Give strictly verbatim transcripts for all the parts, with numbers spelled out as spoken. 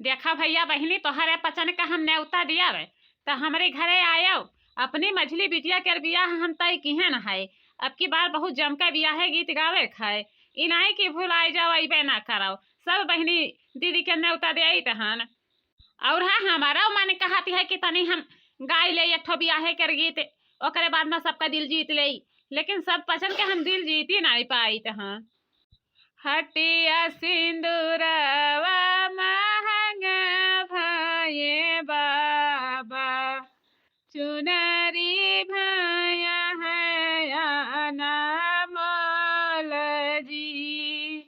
देखा भइया बहिनी, तोहरे पचन का हम नेवता दियावे, त हमरे घरे आयो। अपनी मझली बिटिया के बियाह हम तय किहे न है। अब की बार बहुत जम के बियाहे गीत गावे खाए, ई नाई कि भुलाए जाओ, अइबे ना करो। सब बहिनी दीदी के नेवता दे आई तहन। और हाँ, हमारा मन कहती है कि तनी हम गाय ले एक ठो बियाहे के गीत, ओकरे बाद में सबका दिल जीत ले, लेकिन सब पचन के हम दिल जीती नाई पाई तहन। हटिया सिंदूरवा महंगा भाए बाबा, चुनरी भाया है अनमोल जी।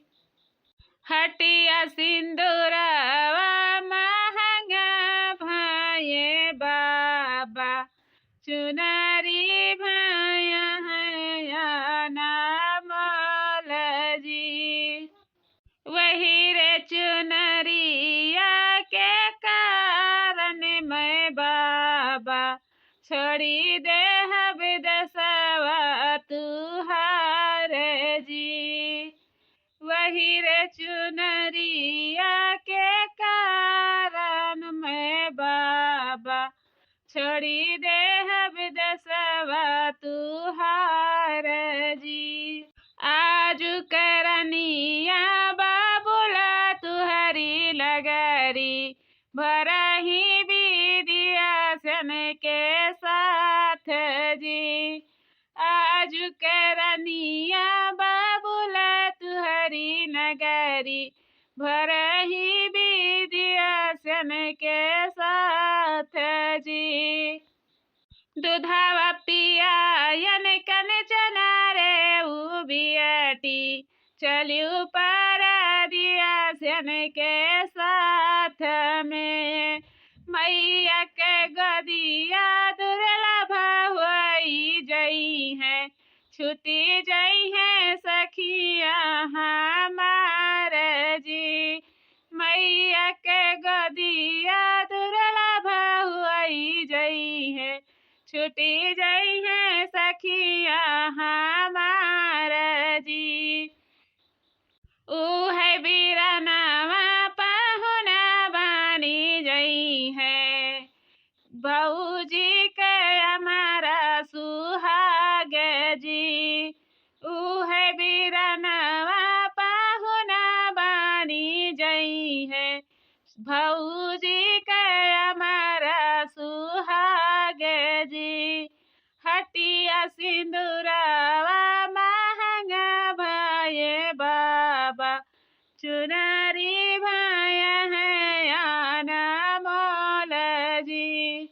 हटिया सिंदूरवा महंगा भाए बाबा, चुनरी भाया है अनमोल जी। वही रे चुनरिया के कारण मैं बाबा छोड़ी देहब देसवा तुहार जी। वही रे चुनरिया के कारण मैं बाबा छोड़ी देहब देसवा तुहार जी। आजु करनिया बाबुला तुहरी नगरी, भरही विद्यासन के साथ जी। आजु करनिया बाबुला तुहरी नगरी, भरही विद्यासन के साथ जी। दुधावा पियायन कन चना रे उ बियटी, चलिउ परदेसियन के साथ में। मैया के गोदिया दुर्लभ होई जइहें, छूटी जइहें सखिया हमार जी। मैया के गोदिया दुर्लभ होई जइहें, छूटी जइहें सखिया हमार जी। उहे बीरनवा पहुना बानी जइहें, भौजी के हमारा सुहाग जी। उहे बीरनवा पहुना बानी जइहें, भौजी के हमारा सुहाग जी। हटिया सिंदूरवा महंगा भाए बाबा, चुनरी भाया है अनमोल जी।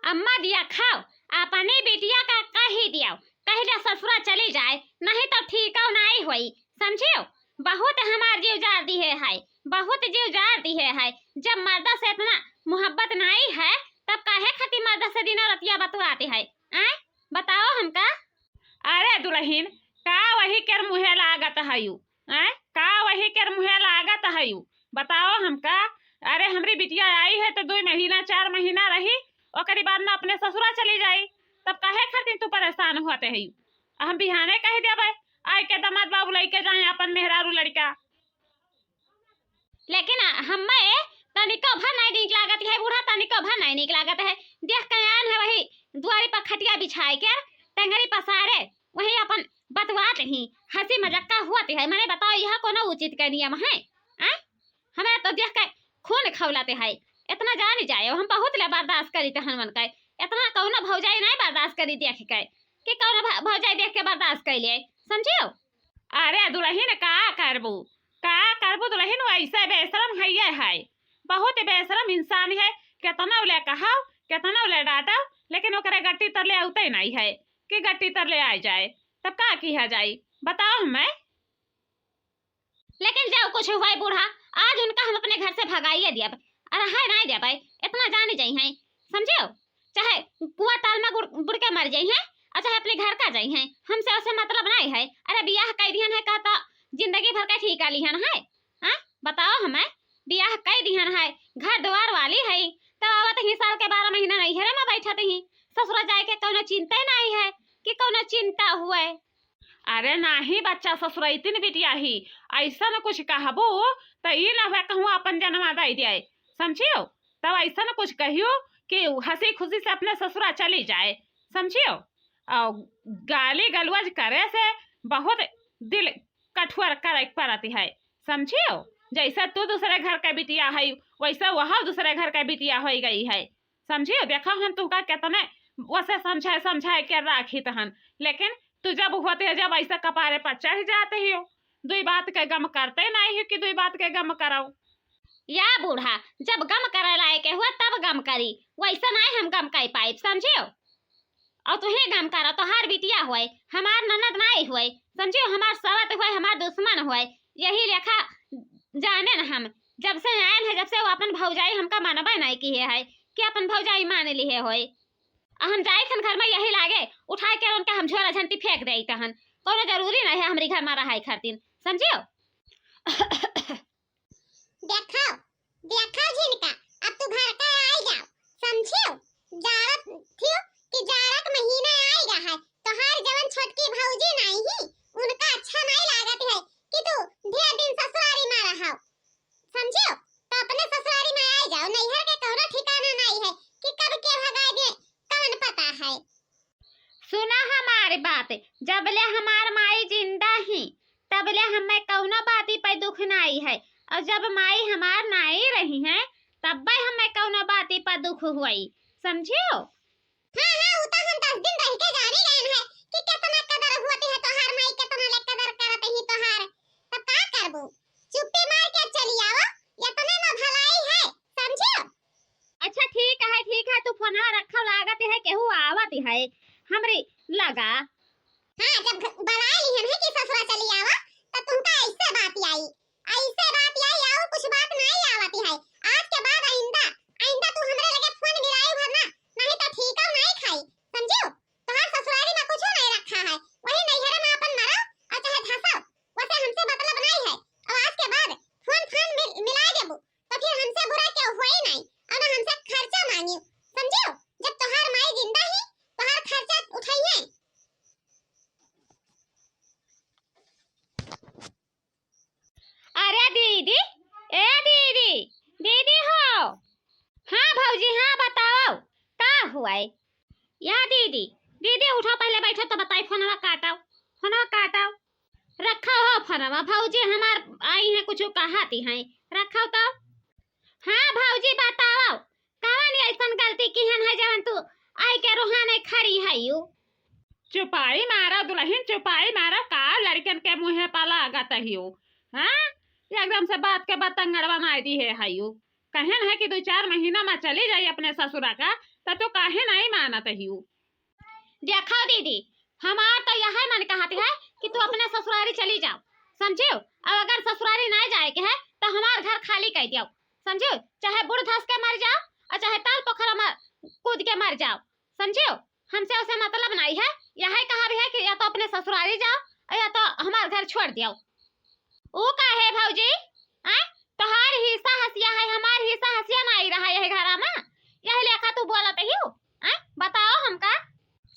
अम्मा दिया खाओ, अपनी बिटिया का कही दियाओ, कही जा ससुरा चली जाए, नहीं तो ठीकौ नाई होई, समझियो? बहुत हमार जीव जार दिहे है, बहुत जीव जार दिहे है। जब मर्दा से इतना मोहब्बत नाई है, तब काहे खातिर मर्दा से दिनों रतिया बतुआते है? आय, बताओ हमका। अरे दुलहिन, का वही केर मुहे लागत हयू? आय, का वही केर मुहे लागत हयू? बताओ हमका। अरे हमरी बिटिया आई है तो दुई महीना, चार महीना रही, ओकरी बाद में अपने ससुरा चली जाई, तब काहे खातिर तू परेशान होते हयू? हम बिहाने कह देबे, आय के दामाद बाबू लइके जाए अपन मेहरारू लड़का। लेकिन हम्मे तनिको भर नहीं नीक लागत है बूढ़ा, तनिको भर नहीं नीक लागत है। देख के आन है वही दुआरी पर खटिया बिछाए के, टंगरी पसारे, वही अपन बतवात ही, हँसी मजाक का हुआ है। मने बताओ, यह कोनो उचित के नियम है? आय? हमें तो देख के खून खौलाते है। इतना जान जाए, हम बहुत ले बर्दाश्त करी तहन मन के, इतना कौनो भौजाई नहीं बर्दाश्त करी देख के, कि कौनो भ-, भौजाई देख के बर्दाश्त कर ले, समझियो? अरे दुलहिन, का करबू, का करबू दुलहिन, वैसे बेशरम हइये है, बहुत बेशरम इंसान है। केतना ले कहाओ, केतना ले डांटाओ, लेकिन ओकरे गट्टी तर ले आउते नहीं है कि गट्टी तर ले आए जाए। तब का किया जाए, बताओ हमें। लेकिन जाओ कुछ हुआ बूढ़ा, आज उनका हम अपने घर से भगाइए दियब, अरे है नहीं देबे, इतना जान जाई हैं, समझियो? चाहे कुआं ताल में गुड़-, बुड़ के मर जाई हैं, और चाहे अपने घर का जाई हैं, हमसे उसे मतलब नहीं है। अरे बियाह कई दिहन है, कहता जिंदगी भर का ठिका लिहन है। हाँ, बताओ हमें, बियाह कई दिहन है, घर द्वार वाली है, तो आवत ही साल के बारह महीना नैहरे में बैठत ही, ससुरा जाए के कौनो चिंता ही नहीं है कि कौनो चिंता हुए। अरे नाही बच्चा, ससुरैतिन बिटिया ही, ऐसन कुछ कहबू त ई ना हुए कहूँ अपन जनवा दे दिए। समझियो? तब ऐसन कुछ कहियो कि हँसी खुशी से अपने ससुरा चली जाए, समझियो? और गाली गलौज करे से बहुत दिल कठोर करे के पड़त है, समझियो? जैसे तू दूसरे घर के बिटिया है, वैसे वह दूसरे घर के बिटिया होइ गई है, समझियो? देखो, हम तुमका कितने वैसे समझाए समझाए के राखित हन, लेकिन तू जब होते है, जब ऐसे कपारे पर चढ़ जाते हो, दुई बात के गम करते नहीं हो कि दुई बात के गम करो। या बूढ़ा, जब गम करे लायक हुआ तब गम करी, वैसे नहीं हम गम कर पाइब, समझियो? और तुहे गम करो, तोहार बिटिया होए, हमार ननद नहीं होए, समझियो? हमार सवत होए, हमार दुश्मन होए, यही लेखा जाने न हम। जब से आयन है, जब से वो अपन भौजाई हमका मानबे नहीं किहे है कि अपन भौजाई मान लिहे होए। आ हम जाई थन घर में यही लागे, उठाए के उनका हम झोला झंटी फेंक देई तहन। कोनो जरूरी नहीं है हमरी घर में रहाई खातिर, समझियो? देखो, देखो झिनका, अब तू घर का आई जाओ, समझियो? जारत थियो कि जाड़ा के महीना आई रहा है, तोहार जवन छोटकी भौजी नहीं ही, उनका अच्छा नहीं लागत है कि तू ढेर दिन ससुरारी में रहो, समझियो? तो अपने ससुरारी में आई जाओ, नैहर के कोनो ठिकाना नहीं है कि कब के भगाए दे, कौन पता है। सुना हमारी बात, जब ले हमार माई जिंदा ही, तब ले हमें कौनो बाती पे दुख नाई है, और जब माई हमार नाई रही है, तब हमें कौनो बाती पर दुख हुई, समझियो? हाँ, हाँ, उ तो हम दस दिन रह के जाने गए हैं कि कितना कदर होती है तोहार माई, कितना ले कदर करत ही तोहार। तब का करबू? चुप्पी मार के चली आवो, इतने में भलाई है, समझियो? अच्छा, ठीक है, ठीक है, तू फोनवा रखो, लागत है केहू आवत है हमरी लगा। हाँ, जब घ-, बुलाए लिहन है कि ससुरा चली आवा, तो तुमका ऐसे बात आई, ऐसे बात आई, और कुछ बात नहीं आवत है। आज के बाद आइंदा, आइंदा तू हमरे लगे फोन मिलाए भर ना, नहीं तो ठीक नहीं खाई, समझियो? तोहार ससुरारी में कुछ नहीं रखा है, वही नैहरे में अपन मरो और चाहे धसो, वैसे हमसे मतलब नहीं है। और आज के बाद फोन फान मिल-, मिलाए देबू, तो फिर हमसे बुरा क्यों हुई नहीं, और ना हमसे खर्चा मांगियो, समझियो? जब तोहार माई जिंदा ही, तोहार खर्चा उठाइए। अरे दीदी, ए दीदी, दीदी हो। हाँ भौजी, हाँ बताओ, का हुआ है? या दीदी, दीदी उठो, पहले बैठो तो बताई, फोनवा काटो, फोनवा काटो। रखो हो फोनवा, भौजी हमार आई हैं, कुछ कहती हैं, रखो तो। हाँ भौजी बताओ, कवन ऐसन गलती किहन है जवन तू आई के रुहाने खड़ी है यू? चुपाई मारो दुल्हन, चुपाई मारो, का लड़कन के मुँहे पर लागत हियो? हाँ, एकदम से बात के बतंगड़ बनाए दी है, है यू। कहन है कि दो चार महीना में चली जाई अपने ससुरा का, तब तो काहे नहीं मानत हियो? देखो दीदी, हमार तो यह मन कहत है कि तू अपने ससुरारी चली जाओ, समझियो? और अगर ससुरारी ना जाए के है तो हमार घर खाली कर दियो, समझियो? चाहे बूड़ धस के मर जाओ और चाहे ताल पोखरा में कूद के मर जाओ, समझियो? हमसे उसे मतलब नहीं है, यही कहा भी है कि या तो अपने ससुरारी जाओ और या तो हमार घर छोड़ दियो। ऊ काहे भौजी? आय? तोहार हिस्सा हसिया है, हमार हिस्सा हसिया नाई रहा यह घरा में। यह लेखा तू बोलत हियो? आय? बताओ हमका।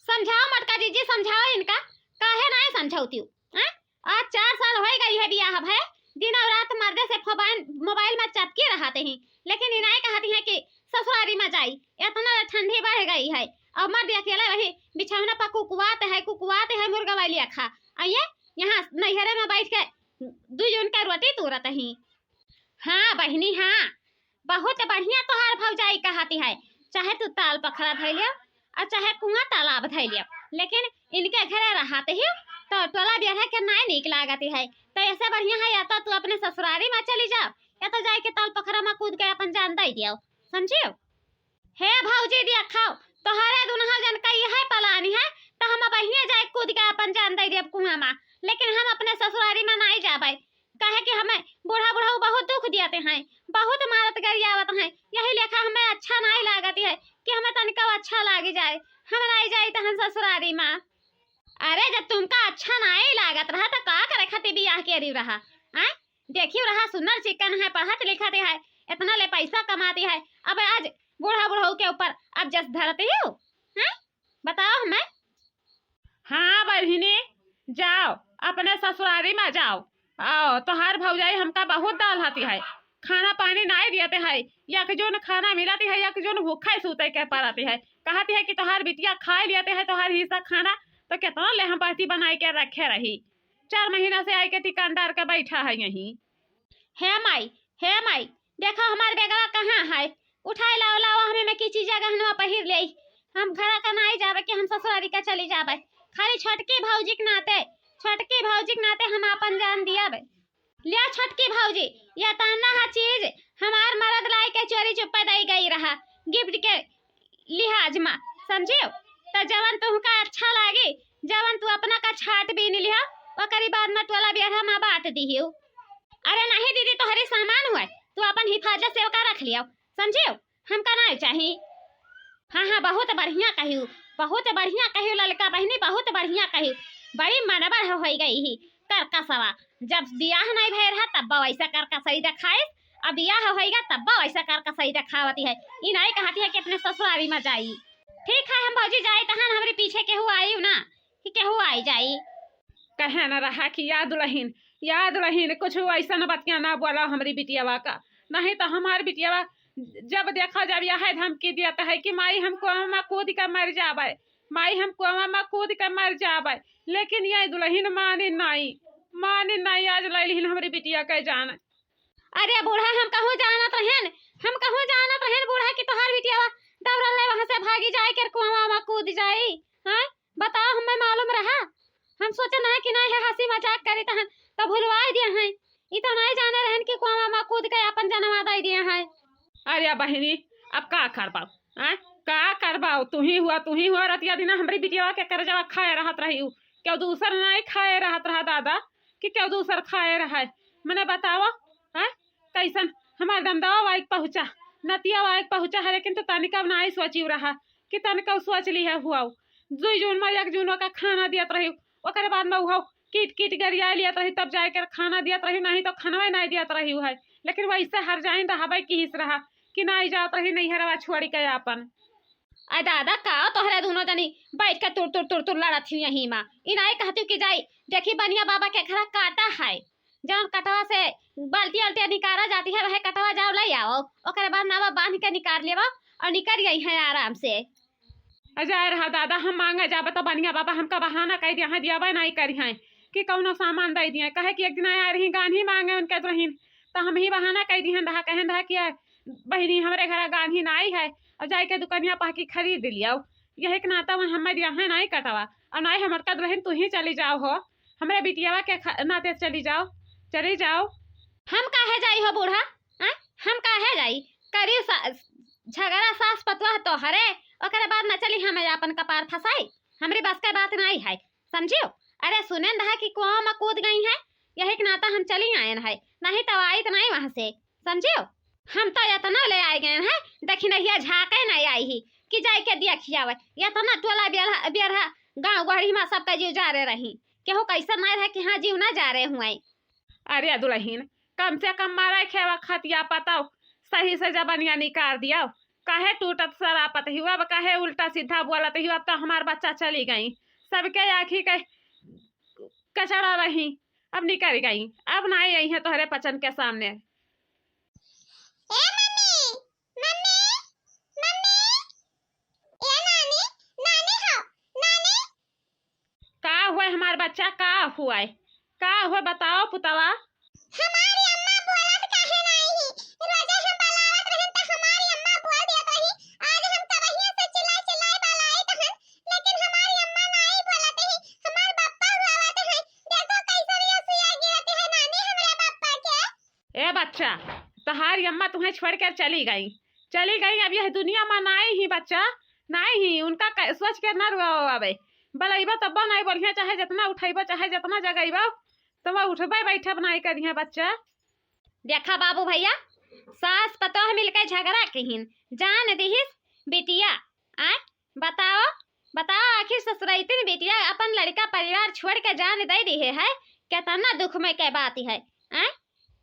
समझाओ मोटका जीजी, समझाओ इनका। काहे नाई समझौतियो? आय? आज चार साल होइ गई है बियाह भए, दिन और रात मर्दे से फोबाइन-, मोबाइल में चपकी रहत ही, लेकिन इनाय कहती है कि ससुरारी में जाई, इतना ठंडी बढ़ गई है। अब मर्द अकेले वही बिछौना पर कुकुआत है, कुकुआत है मुर्गा वाली अखा। आ ये यहाँ नैहरे में बैठ के दुई जन के रोटी तोरत ही। हाँ बहिनी, हाँ, बहुत बढ़िया तोहार भौजाई कहती है, चाहे तू ताल पोखरा धइ लियो और चाहे कुआं तालाब धइ लियो, लेकिन इनके घरे रहत ही तो टोला बिरहा के नाई नीक लागत है। तो ऐसे बढ़िया है या तो तू अपने ससुरारी में चली जाओ या तो जाए के ताल पोखरा में कूद के अपन जान दे दियो, समझियो? हे भौजी देखो, तोहरे दुनहर जन का इहे पलानी है, तो हम अबहिये जाए कूद के अपन जान दे देब कुआं में, लेकिन हम अपने ससुरारी में नाई जाबे, काहे कि हमें बूढ़ा बुढ़ऊ बहुत दुख दियाते हैं, बहुत मारत गरियावत हैं, यही लेखा हमें अच्छा नाई लागत है कि हमें तनिको अच्छा लाग जाए, हम नाई जाई तहन ससुरारी में। अरे जब तुमका अच्छा नाई लागत रहा तो का करे खातिर बियाह करी रहा, आय? देखियो रहा, सुनर चिकन है, पढ़त लिखत है, इतना ले पैसा कमाती है, अब आज बूढ़ा बुढ़ऊ के ऊपर अब जस धरती हो, हैं? बताओ हमें। हाँ बहिनी, जाओ, अपने ससुरारी में जाओ। आओ, तोहार भौजाई हमका बहुत डालती है, खाना पानी नाई दियत है, एक जून खाना मिलत है, एक जून भूखा ही सूते के पड़त है। कहत है कि तोहार बिटिया खाए लियत है तोहार हिस्सा खाना, तो केतना ले हम बहती बनाई के रखे रही। चार महीना से आई के ठिकान डार के बैठा है यहीं। हे माई, हे माई, देखो हमार बेगवा कहाँ है? उठाए लाओ, लाओ, हमें में की चीज गहनवा पहिर ले। हम घरा का नाई जाबे कि हम ससुरारी का चली जाबे। खाली छोटकी भौजी के नाते, छोटकी भौजी के नाते हम आपन जान दियाबे। लिया छोटकी भौजी, या ताना हा चीज हमार मरद लाई के चोरी चुप्पे दई गई रहा गिफ्ट के लिहाज मा, समझियो? त जवन तुहका अच्छा लागी, जवन तू अपना का छाट बीन लिहा, ओकरी बाद मा टोला बियरहा मा बांट दिहियो। अरे नहीं दीदी, तोहरी सामान हुआ, तू अपन हिफाजत से ओका रख लियो, समझियो? हमका नाई चाही। हाँ, हाँ, बहुत बढ़िया कहियो, बहुत बढ़िया कहियो ललका बहिनी, बहुत बढ़िया कहियो। बड़ी मनबढ़ होइ गई ही करकसवा। जब बियाह नाई भय रहा तब वैसे करकसई देखाइस, अब बियाह होइगा तब वैसे करकसई देखावती है। ई नाई कहती है कि अपने ससुरारी मा जाई। ठीक है, हम भौजी जाई, तहन हमरे पीछे केहू आई ना, कि केहू आई जाई। कहे न रहा कि या दुलहिन, या दुलहिन, कुछ ऐसन बतिया ना बोला हमरी बिटियावा का, नहीं तो हमार बिटियावा जब देखा जब यह धमकी दियत है कि माई हम कुआं मा कूद के मर जाबे, माई हम कुआं मा कूद के मर जाबे, लेकिन ये दुलहिन माने नाई, माने नाई, आज लैलिहिन हमरी बिटिया के जान। अरे बूढ़ा, हम कहूँ जानत रहेन, हम कहूँ जानत रहेन बूढ़ा कि तोहार बिटियावा दौड़ल ले वहाँ से भागी जाए के कुआं मा कूद जाई, हाँ? बताओ, हमें मालूम रहा? हम सोचे नहीं कि नहीं है, हंसी मजाक करी तहन, तो भुलवाई दिया है। ई तो नहीं जाने रहन कि कुआं मा कूद के अपन जनवा दे दिया है। अरे बहिनी, अब का करबाऊ, हैं? का करबाऊ? तू ही हुआ, तू ही हुआ, रतिया दिना हमरी बिटियावा के करजवा खाए रहत रही हूँ, क्यों दूसर नहीं खाए रहत रहा दादा, कि क्यों दूसर खाए रहा है? मने बताओ, हैं? कैसन हमार दमदवा वाइक पहुँचा, नतिया वाइक पहुँचा है, लेकिन तू तनिका नाई सोची रहा कि तनिका सोच ली है हुआ। दुई जून मा एक जून का खाना दियत रही, ओकरे बाद मा उहो कीट कीट गरिया लियत रही, तब जाए के खाना दियत रही, नहीं तो खानवा नहीं दियत रही है। लेकिन वैसे हर जाइन रहबे की हिस रहा कि नहीं जात रही नैहरवा छोड़ी के आपन। आ दादा, का तोहरे दोनों जनी बैठ के तुर तुर तुर तुर लड़त ही यहीं मा? ई नहीं कहती कि जाई, देखी बनिया बाबा के घरा काटा है, जौन कटवा से बाल्टी अल्टी निकारा जाती है, वह कटवा जाओ ले आओ, ओकरे बाद नावा बांध के निकार लेवा और निकर गई है आराम से। आ जाए रहा दादा, हम मांगे जाबे तो बनिया बाबा हमका बहाना कह दिया है, दियाबे नहीं करी हैं कि कौनो सामान दे दिए, कहे कि एक दिन आए रही गान्ही मांगे उनके दुलहिन, तो हम ही बहाना कह दिए रहा, कहें रहा कि "आ, बहिनी हमरे घरा गान्ही नाई है, और जाए के दुकनिया पा के खरीद लियाओ, यही के नाता वह हमें दिया है नहीं कटवा, और नहीं हमर का दुलहिन तू ही चली जाओ हो, हमरे बिटियावा के ख-, नाते चली जाओ, चली जाओ।" हम काहे जाई हो बूढ़ा, आय? हम काहे जाई? करी सा-, झगड़ा सास पतोह तोहरे, ओकरे बाद न चली हम आपन कपार फंसाई। हमरी बस के बात नाई है, समझियो? अरे सुनेन रहा कि कुआं मा कूद गई है, यही के नाता हम चली आयन है, नहीं तो आई तो नहीं वहां से, समझियो? हम तो इतना ले आए गए हैं, देखी नहीं झाके नहीं आई ही कि जाए के दिया खियावे। इतना टोला बियरहा, बियरहा गाँव गढ़ी मा सबका जीव जा रहे रही, केहू कैसन नहीं रहे कि हाँ जीव ना जा रहे हुए। अरे दुलहिन, कम से कम मारे खेवा खतिया पताओ, सही से जबनिया निकार दियाओ। काहे टूटत सरापत ही, अब काहे उल्टा सीधा बोलत ही, अब तो हमार बच्चा चली गई, सबके आँखी के कचड़ा रही, अब निकर गई, अब ना आई है तोहरे पचन के सामने। ए मम्मी, मम्मी, मम्मी, ए नानी, नानी हो, नानी। का हुआ हमार बच्चा, का हुआ? का हुआ बताओ पुतवा? हमारी अम्मा बोलत काहे नाई ही? रोजे हम बलावत रहन त हमारी अम्मा बोल दियत रही। आज हम कबहिया से चिल्लाई चिल्लाई बलाइत हन, लेकिन हमारी अम्मा नाई बोलत ही। हमार बप्पा हुआवत है। देखो कैसन ये सुइया गिरत है नानी हमरे बप्पा के। ए बच्चा, तोहारी अम्मा तुम्हें छोड़ कर चली गई, चली गई, अब यह दुनिया मा नाई ही बच्चा, नाई ही। उनका क-, सोच के ना रोवा अबे, बलैबा तब्बा नाई बढ़िया, चाहे जितना उठैबा, चाहे जितना जगैबा, तो वह उठबे बैठब नाई करिहे बच्चा। देखा बाबू भैया, सास पतोह मिलके झगड़ा किहिन, जान दिहिस बिटिया। आय, बताओ, बताओ, आखिर ससुरैतिन बिटिया अपन लड़का परिवार छोड़ के जान दे दिहे है, केतना दुख में के बात है, आय,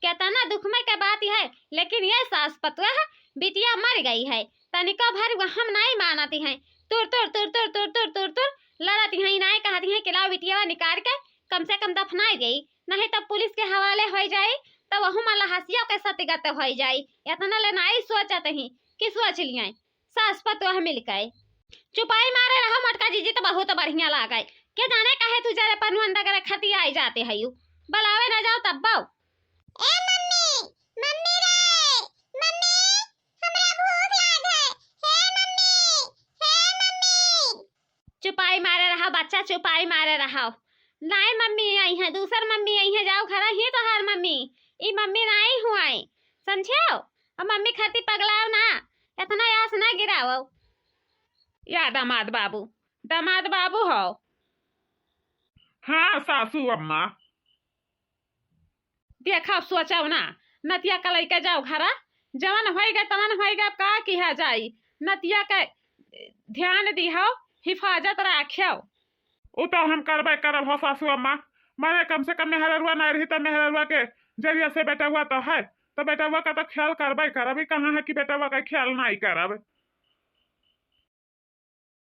केतना दुख में के बात है। लेकिन ये सास पतोह बिटिया मर गई है, तनिको भर वहम नाई मानती हैं, तुर तुर तुर तुर तुर तुर तुर तुर लड़ती हैं, नाई कहती हैं कि लाओ बिटिया निकाल के कम से कम दफनाई देई, नहीं तब पुलिस के हवाले हो जाई, तो वहू मन ला हंसियो के सतिगत होइ जाई। इतना ले नाई सोचत ही कि सोच लियाई सास पतोह मिलके। चुपाई मारे रहा मोटका जीजी, तो बहुत बढ़िया लागे। के जाने काहे तू जरे पनुअन डगरे खतियाई जाते हयू। बलावे न जाओ तब बाऊ। ए मम्मी, मम्मी रे, मम्मी, हमरा भूख लाग है। हे मम्मी, हे मम्मी। चुपाई मारे रहा बच्चा, चुपाई मारे रहा। नाई मम्मी आई है, दूसर मम्मी आई है, जाओ घरा ही तोहार मम्मी। ई मम्मी नाई हुआई, समझियो? अब मम्मी खातिर पगलाओ ना, इतना आस ना गिराओ। या दामाद बाबू, दामाद बाबू हो। हाँ सासू अम्मा। देखा, सोचो ना, नतिया का लइके जाओ घरा, जवन होइगा तवन होइगा, अब का किहा जाई, नतिया के ध्यान दिहो, हिफाजत राख्यो। उ तो हम करबे करब हो सासू अम्मा, माने कम से कम मेहररुआ ना रही तो मेहररुआ के जरिया से बेटउआ तो है, तो बेटउआ का तो ख्याल करबे करब। ई कहाँ है कि बेटउआ का ख्याल नाई करब?